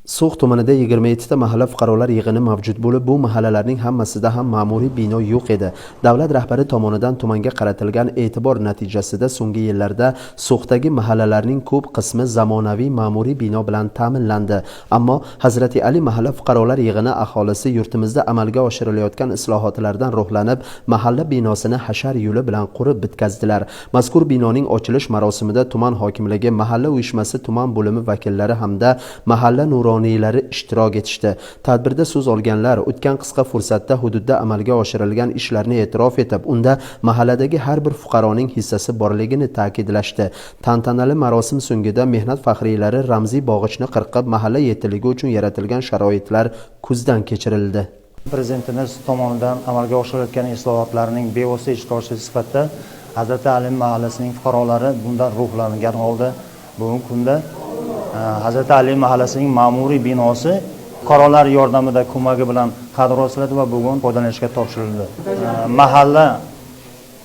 So'x tumanida 27 ta mahalla fuqarolar yig'ini mavjud bo'lib, bu mahallalarning hammasida ham ma'muriy bino yo'q edi. Davlat rahbari tomonidan tumanga qaratilgan e'tibor natijasida so'nggi yillarda So'xdagi mahallalarning ko'p qismi zamonaviy ma'muriy bino bilan ta'minlandi. Ammo Hazrati Ali mahalla fuqarolar yig'ini aholisi yurtimizda amalga oshirilayotgan islohotlardan ruhlanib, mahalla binosini hashar yo'li bilan qurib bitkazdilar. Mazkur binoning ochilish marosimida tuman hokimligi, mahalla uyushmasi tuman bo'limi vakillari hamda mahalla nuroniylari ishtirok etishdi. Tadbirda so'z olganlar o'tgan qisqa fursatda hududda amalga oshirilgan ishlarni e'tirof etib, unda mahalladagi har bir fuqaroning hissasi borligini ta'kidlashdi. Tantanali marosim so'ngida mehnat faxriylari ramziy bog'ichni qirqib, mahalla yetiligi uchun yaratilgan sharoitlar ko'zdan kechirildi. Prezidentimiz tomonidan amalga oshirilayotgan islohotlarning bevosita ishtirokchisi sifatida Hazrati Ali mahallasining fuqarolari bundan ruhlangan holda bugungi kunda Hazrati Ali mahallasining ma'muriy binosi fuqarolar yordamida, ko'magi bilan qad rostladi va bugun foydalanishga topshirildi. Mahalla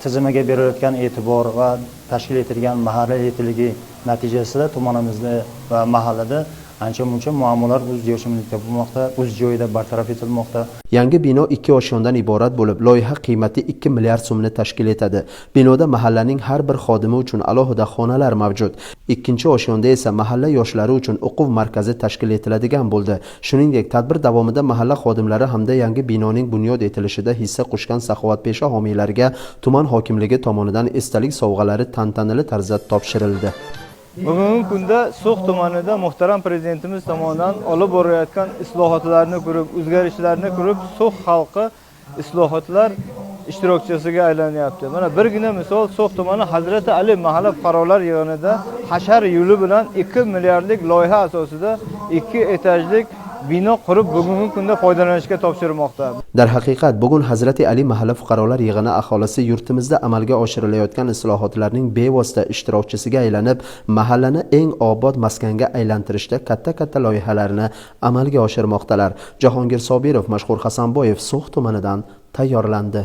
tizimiga berilayotgan e'tibor va tashkil etilgan mahalla yetiligi natijasida tumanimizda va mahallada ancha muncha muammolar o'z yechimini topmoqda, o'z joyida bartaraf etilmoqda. Yangi bino ikki oshyondan iborat bo'lib, loyiha qiymati 2 milliard so'mni tashkil etadi. Binoda mahallaning har bir xodimi uchun alohida xonalar mavjud. Ikkinchi oshyonda esa mahalla yoshlari uchun o'quv markazi tashkil etiladigan bo'ldi. Shuningdek, tadbir davomida mahalla xodimlari hamda yangi binoning bunyod etilishida hissa qo'shgan saxovatpesha homiylarga tuman hokimligi tomonidan esdalik sovg'alari tantanali tarzda topshirildi. Bugungi kunda So'x tumanida muhtaram prezidentimiz tomonidan olib borilayotgan islohotlarni ko'rib, o'zgarishlarni ko'rib, So'x xalqi islohotlar ishtirokchisiga aylanyapti. Mana birgina misol: So'x tumani Hazrati Ali mahalla fuqarolar yig'inida hashar yo'li bilan 2 milliardlik loyiha asosida ikki etajlik bino qurib, bugungi kunda foydalanishga topshirmoqda. Darhaqiqat, bugun Hazrati Ali mahalla fuqarolar yig'ini aholisi yurtimizda amalga oshirilayotgan islohotlarning bevosita ishtirokchisiga aylanib, mahallani eng obod maskanga aylantirishda katta-katta loyihalarni amalga oshirmoqdalar. Jahongir Sobirov, Mashhur Hasanboyev, So'x tumanidan tayyorlandi.